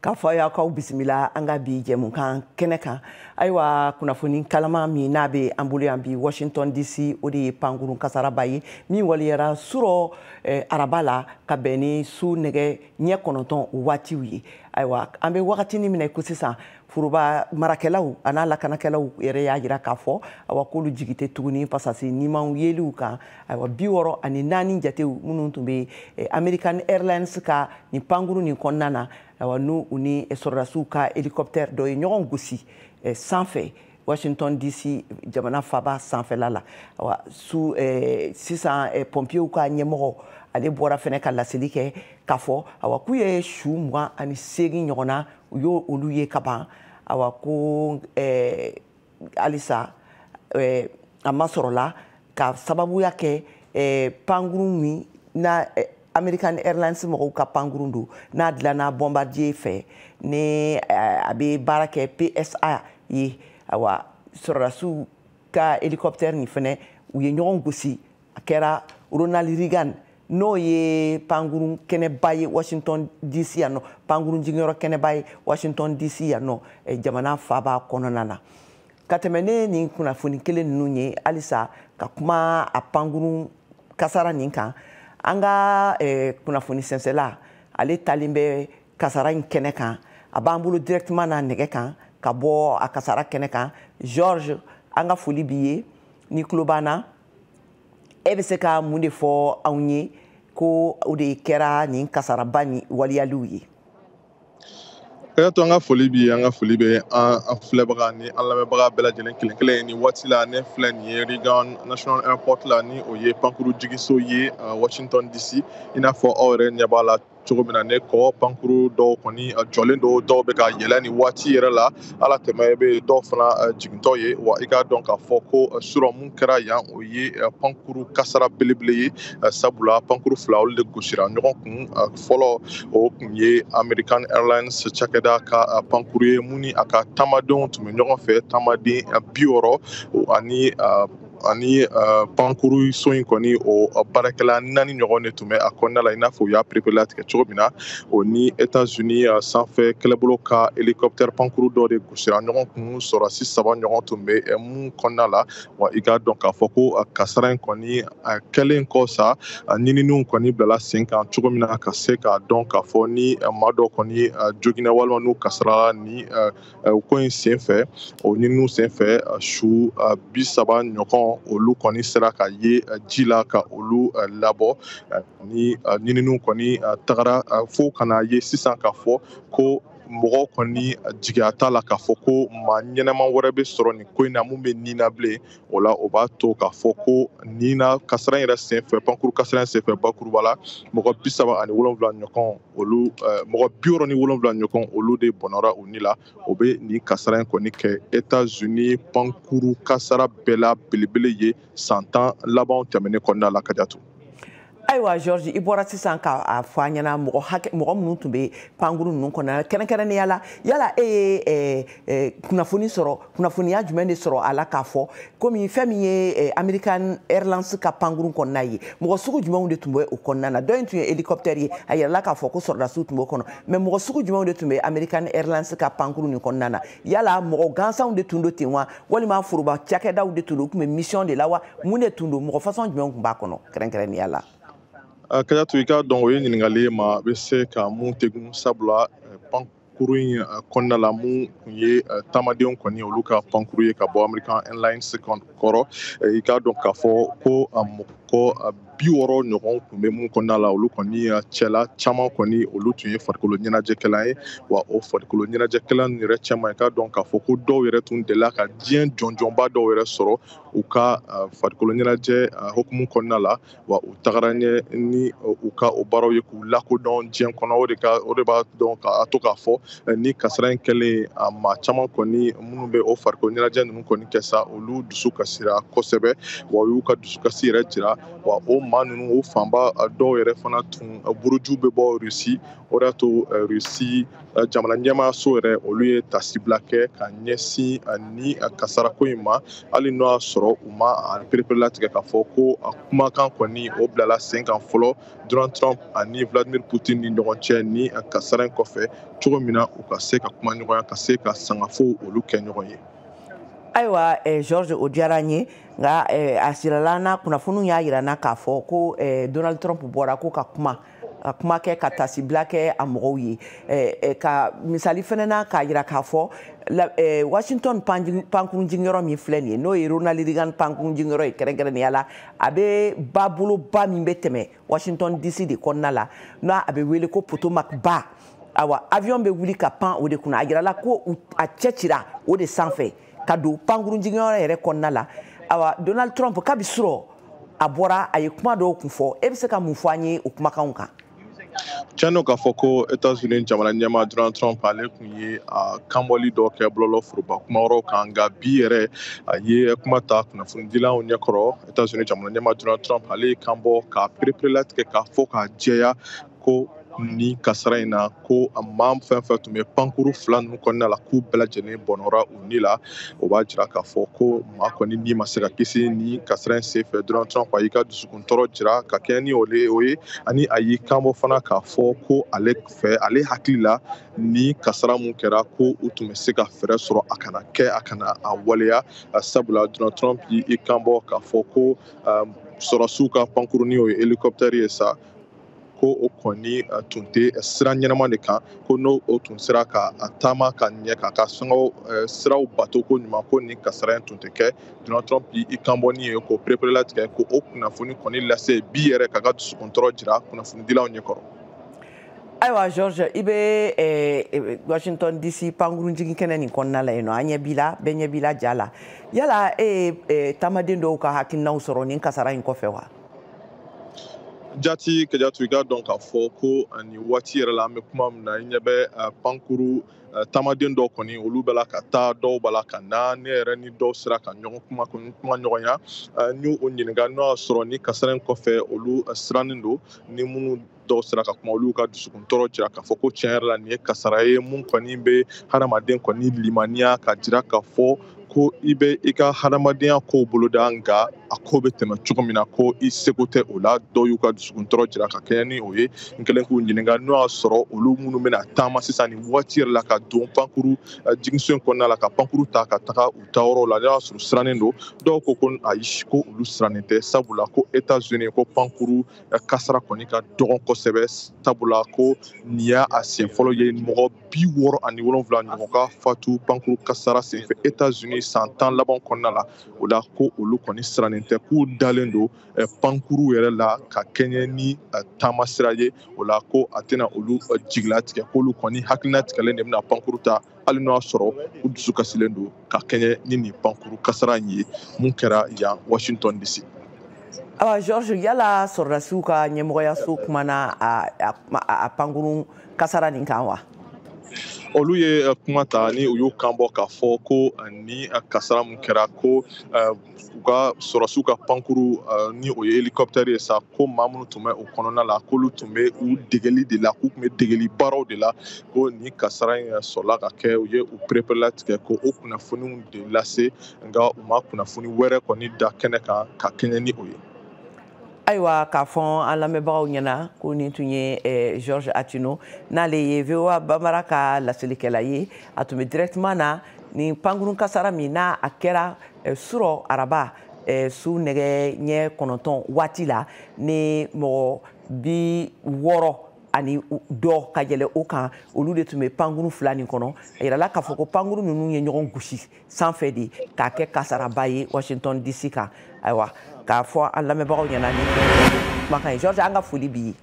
K'a fɔ aw k'aw bisimila an ka bi jɛmukan kɛnɛ kan. Ayiwa, kunnafoni kalama min n'a bɛ an bolo yan bi Washington DC, o de ye pankurun kasaraba ye min waliyara surɔ araba la ka bɛn ni su nɛgɛ ɲɛ 9 waatiw ye. Ayiwa, an bɛ wagatinin min na i ko sisan, foroba marakɛlaw a n'a lakanakɛlaw yɛrɛ y'a jira k'a fɔ awa k'olu jigi tɛ tuguni pasasi nimanw yeliw kan. Ayiwa, 64 jatew minnu tun bɛ American Airlines ka nin pankurun nin kɔnɔna na, ayiwa, n'u u ni sɔrɔdasiw ka hélicoptère dɔ ye ɲɔgɔn gosi sanfɛ Washington DC jamana faaba sanfɛla la. Ayiwa, su sisan pɔnpiyew ka ɲɛmɔgɔ ale bɔra fɛnɛ ka laseli kɛ k'a fɔ awa k'u ye su 28 ɲɔgɔnna, u y'o olu ye ka ban. Awa ko halisa a ma sɔrɔla ka sababuya kɛ pankurun min na American Airlines mɔgɔw ka pankurun don, n'a dilanna Bombardier fɛ, ni a bɛ baara kɛ PSA ye. Awa, sɔrɔdasiw ka hélicoptère nin fɛnɛ, u ye ɲɔgɔn gosi, a kɛra Ronald Reagan, n'o ye pankurun kɛnɛba ye Washington DC yan nɔ, pankurun jiginyɔrɔ kɛnɛba ye Washington DC yan nɔ, jamana faaba kɔnɔna na. Ka tɛmɛ ne nin kunnafoni kelen ninnu ye, halisa ka kuma a pankurun kasara nin kan, an ka kunnafoni sɛnsɛla ale talen bɛ kasara in kɛnɛ kan, a b'an bolo directement na nɛgɛ kan ka bɔ a kasara kɛnɛ kan. George, an ka foli b'i ye. Ni tulo b'an na, e bɛ se ka mun de fɔ anw ye ko o de kɛra nin kasaraba ni waliyaliw ye? Kayatu, an ka foli bi, an ka foli bɛ an filɛbaga ni an lamɛnbaga bɛɛ lajɛlen kelen kelen. Ni waati la, ne filɛ nin ye Reagan National Airport la, ni o ye pankuru jigiso ye Washington DC. I n'a fɔ aw yɛrɛ ɲɛ b'a la cogo min na, ne kɔ, pankuru dɔw kɔni jɔlen don, dɔw bɛ ka yɛlɛ ni waati yɛrɛ la, ala tɛmɛ bɛ dɔw fana jigintɔ ye. Wa i k'a dɔn k'a fɔ ko surɔ mun kɛra yan, o ye pankuru kasara belebele ye, sabula pankuru fila olu de gosira ɲɔgɔn kun. Fɔlɔ, o kun ye American Airlines cakɛda ka pankuru ye, mun ni a ka taamadenw tun bɛ ɲɔgɔn fɛ, taamaden 60 ani pankuru so in kɔni, o baarakɛla 4 ɲɔgɔn de tun bɛ a kɔnɔna la. I n'a fɔ u y'a pereperelatigɛ cogo min na, o ni États-Unis sanfɛ kɛlɛbolo ka hélicoptère pankuru dɔ de gosira ɲɔgɔn kun, sɔrɔdasi 3 ɲɔgɔn tun bɛ mun kɔnɔna la. Wa i k'a dɔn k'a fɔ ko kasara in kɔni kɛlen kɔ sa, ɲininiw kɔni bilala sen kan cogo min na ka se k'a dɔn k'a fɔ ni maa dɔ kɔni joginna walima n'u kasarala ni ko in sen fɛ. O ɲininiw sen fɛ, su 30 ɲɔgɔn olu kɔni sera ka ye ji la ka olu labɔ. Ni ɲininiw kɔni tagara fo ka na ye sisan k'a fɔ ko mɔgɔ kɔni jigiya t'a la k'a fɔ ko maa ɲɛnama wɛrɛ bɛ sɔrɔ nin ko in na mun bɛ nin na bilen. O la, o b'a to k'a fɔ ko nin na kasara in yɛrɛ senfɛ, pankuru kasara in senfɛ, bakuruba la, mɔgɔ 37 ɲɔgɔn olu, mɔgɔ 67 ɲɔgɔn olu de bɔnɔra u ni la. O bɛ nin kasara in kɔni kɛ États-Unis pankuru kasara bɛɛ la belebele ye san 10 labanw tɛmɛnen kɔnɔna la. Kajatu. Ayiwa George, i bɔra sisan k'a fɔ an ɲɛna mɔgɔ hakɛ mɔgɔ minnu tun bɛ pankurun ninnu kɔnɔna na kɛrɛnkɛrɛnnenya la. Yala e ye kunnafoni sɔrɔ, kunnafoniya jumɛn de sɔrɔ a la k'a fɔ komi fɛn min ye American Airlines ka pankurun kɔnɔna ye, mɔgɔ sugu jumɛnw de tun bɛ o kɔnɔna na? Dɔ in tun ye hélicoptère ye, a yirala k'a fɔ ko sɔrɔdasiw tun b'o kɔnɔ, mais mɔgɔ sugu jumɛnw de tun bɛ American Airlines ka pankurun nin kɔnɔna na? Yala mɔgɔ gansanw de tun don ten wa, walima foroba cakɛdaw de tun don, u tun bɛ mission de la wa, mun de tun don, mɔgɔ façon jumɛnw tun b'a kɔnɔ kɛrɛnkɛrɛnnenya la? Kajatu, i k'a dɔn o ye ɲininkali ye ma bɛ se ka mun tegun, sabula pankuru in kɔnɔna la, mun tun ye taamadenw kɔni olu ka pankuru ye ka bɔ American Airlines kɔrɔ, i k'a dɔn k'a fɔ ko mɔgɔ 60 ɲɔgɔn tun bɛ mun kɔnɔna la. Olu kɔni cɛla caman kɔni, olu tun ye farikolo ɲɛnajɛkɛla ye. Wa o farikolo ɲɛnajɛkɛla ninnu yɛrɛ cɛman, i k'a dɔn k'a fɔ ko dɔw yɛrɛ tun delila ka diɲɛ jɔnjɔnba dɔw yɛrɛ sɔrɔ u ka farikolo ɲɛnajɛ hukumu kɔnɔna la. Wa u tagara ɲɛ ni u ka o baaraw ye k'u lakodɔn diɲɛ kɔnɔ. O de ka o de b'a dɔn k'a to k'a fɔ ni kasara in kɛlen, a maa caman kɔni minnu bɛ o farikolo ɲɛnajɛ ninnu kɔni kɛ sa, olu dusu kasira kosɛbɛ. Wa u y'u ka dusukasi yɛrɛ jira. Wa o maa ninnu, o fanba dɔw yɛrɛ fana tun buruju bɛ bɔ Russie. O de y'a to Russie jamana ɲɛmaayaso yɛrɛ, olu ye tasibila kɛ ka ɲɛsin ni kasarako in ma, hali n'o y'a sɔrɔ u ma a pereperelatigɛ k'a fɔ ko a kumakan kɔni o bilala sen kan fɔlɔ Donald Trump ani Vladimir Putin ni ɲɔgɔn cɛ ni kasara in kɔfɛ, cogo min na u ka se ka kuma ɲɔgɔnya, ka se ka sangafow olu kɛ ɲɔgɔn ye. Ayiwa George, o diyara n ye, nka a sirala na, kunnafoniw y'a yira n na k'a fɔ ko Donald Trump bɔra ko ka kuma, ka kuma kɛ, ka tasibila kɛ a mɔgɔw ye, ka misali fɛnɛ na k'a yira k'a fɔ Washington pankurun jiginyɔrɔ min filɛ nin ye, n'o ye Ronald Reagan pankurun jiginyɔrɔ ye kɛrɛnkɛrɛnnenya la, a bɛ baboloba min bɛ tɛmɛ Washington DC de kɔnɔna la, n'a a bɛ wele ko Potomac ba. Awa, avion bɛ wuli ka pan o de kunna. A yirala ko a cɛ cira o de sanfɛ ka don pankurun jiginyɔrɔ yɛrɛ kɔnɔna la. Awa, Donald Trump, kabi surɔ a bɔra, a ye kuma dɔw kun fɔ. E bɛ se ka mun fɔ an ye o kumakanw kan? Tiɲɛ don k'a fɔ ko Etats-Unis jamana ɲɛmaa Donald Trump, ale tun ye a kanbɔli dɔ kɛ bɔlɔlɔ foroba kuma wɛrɛw kan, nka bi yɛrɛ a ye kuma ta kunnafonidilaw ɲɛkɔrɔ. Etats-Unis jamana ɲɛmaa Donald Trump, ale ye kan bɔ k'a pereperelatigɛ k'a fɔ k'a jɛya ko ni kasara in na, ko maa fɛn fɛn tun bɛ pankuru fila ninnu kɔnɔna la, k'u bɛɛ lajɛlen bɔnɔra u ni la. O b'a jira k'a fɔ ko maa kɔni ni ma se ka kisi ni kasara in senfɛ. Donald Trump a y'i ka dusukuntɔrɔ jira ka kɛɲɛ ni o ye, ani a y'i kan bɔ fana k'a fɔ ko ale fɛ, ale hakili la, ni kasara mun kɛra, ko u tun bɛ se ka fɛɛrɛ sɔrɔ a kana kɛ, a kana a waleya. Sabula Donald Trump y'i kan bɔ k'a fɔ ko sɔrɔsiw ka pankuruni, o ye hélicoptère ye sa, ko o kɔni tun tɛ sira ɲɛnama de kan, ko n'o o tun sera ka taama ka ɲɛ, k'a ka sɔngɔ siraw bato ko ɲuman, ko ni kasara in tun tɛ kɛ. Donald Trump y'i kan bɔ ni ye k'o pereperelatigɛ, ko o kunnafoni kɔni lase bi yɛrɛ, k'a ka dusukuntɔrɔ jira kunnafonidilaw ɲɛkɔrɔ. Ayiwa George, i bɛ Washington DC pankurun jigin kɛnɛ nin kɔnɔna la yen nɔ, an ɲɛ b'i la, bɛɛ ɲɛ b'i la ja la. Yala e ye taamaden dɔw ka hakilinaw sɔrɔ nin kasara in kɔfɛ wa? Jati Kajatu, i k'a dɔn k'a fɔ ko nin waati yɛrɛ la, an bɛ kuma min na, i ɲɛ bɛ pankuru taamaden dɔw kɔni, olu bɛ la ka taa, dɔw b'a la ka na. Ne yɛrɛ ni dɔw sera ka ɲɔgɔn kuma ɲɔgɔnya, n y'u ɲininka n'o y'a sɔrɔ ni kasara in kɔfɛ olu sirannen don. Ni minnu dɔw sera ka kuma, olu ka dusukuntɔrɔ jira k'a fɔ ko tiɲɛ yɛrɛ la, nin ye kasara ye mun kɔni bɛ hadamaden kɔni limaniya, ka jira k'a fɔ ko i bɛ i ka hadamadenya kow boloda, nka a ko bɛ tɛmɛ cogo min na, ko i seko tɛ o la. Dɔw y'u ka dusukuntɔrɔ jira ka kɛɲɛ ni o ye. N kɛlen k'u ɲininka n'o y'a sɔrɔ olu minnu bɛna taama sisan nin waati yɛrɛ la ka don pankuru jiginso in kɔnɔna la, ka pankuru ta ka taga u taayɔrɔw la, n'o y'a sɔrɔ sirannen don. Dɔw ko ko ayi, ko olu sirannen tɛ, sabula ko Etats-Unis, ko pankuru kasara kɔni ka dɔgɔn kosɛbɛ, sabula ko nin y'a siɲɛ fɔlɔ ye mɔgɔ 67 ɲɔgɔn ka fatu pankuru kasara senfɛ Etats-Unis san 10 laban kɔnɔna la. O la, ko olu kɔni sirannen tɛ, k'u dalen don pankuru yɛrɛ la ka kɛɲɛ ni taama sira ye. O la, ko a tɛna olu jigilatigɛ, k'olu kɔni hakilina tigɛlen de bɛna pankuru ta, hali n'o y'a sɔrɔ u dusu kasilen don ka kɛɲɛ ni nin pankuru kasara in ye mun kɛra yan Washington DC. Awa George, yala sɔrɔdasiw ka ɲɛmɔgɔyaso kumana a pankurun kasara nin kan wa? Olu ye kuma ta ni u y'u kan bɔ k'a fɔ ko ni kasara mun kɛra, ko u ka sɔrɔsiw ka pankuru, ni o ye hélicoptère ye sa, ko maa minnu tun bɛ o kɔnɔna la, k'olu tun bɛ u degeli de la, k'u tun bɛ degeli baaraw de la, ko ni kasara in sɔrɔla ka kɛ. U ye u pereperelatigɛ ko o kunnafoniw de lase, nka u ma kunnafoni wɛrɛ kɔni da kɛnɛ kan ka kɛɲɛ ni o ye. Ayiwa, k'a fɔ an lamɛnbagaw ɲɛna ko nin tun ye George Atino, n'ale ye VOA Bambara ka laselikɛla ye. A tun bɛ directement na nin pankurun kasara min n'a a kɛra surɔ araba su nɛgɛ ɲɛ 9 waati la, ni mɔgɔ 60 ani dɔ ka yɛlɛ o kan, olu de tun bɛ pankurun fila nin kɔnɔ. A yirala k'a fɔ ko pankurun ninnu ye ɲɔgɔn gosi sanfɛ de k'a kɛ kasaraba ye Washington DC kan. Ayiwa, k'a fɔ an lamɛnbagaw ɲɛna ni kumakan ye. George, an ka foli b'i ye.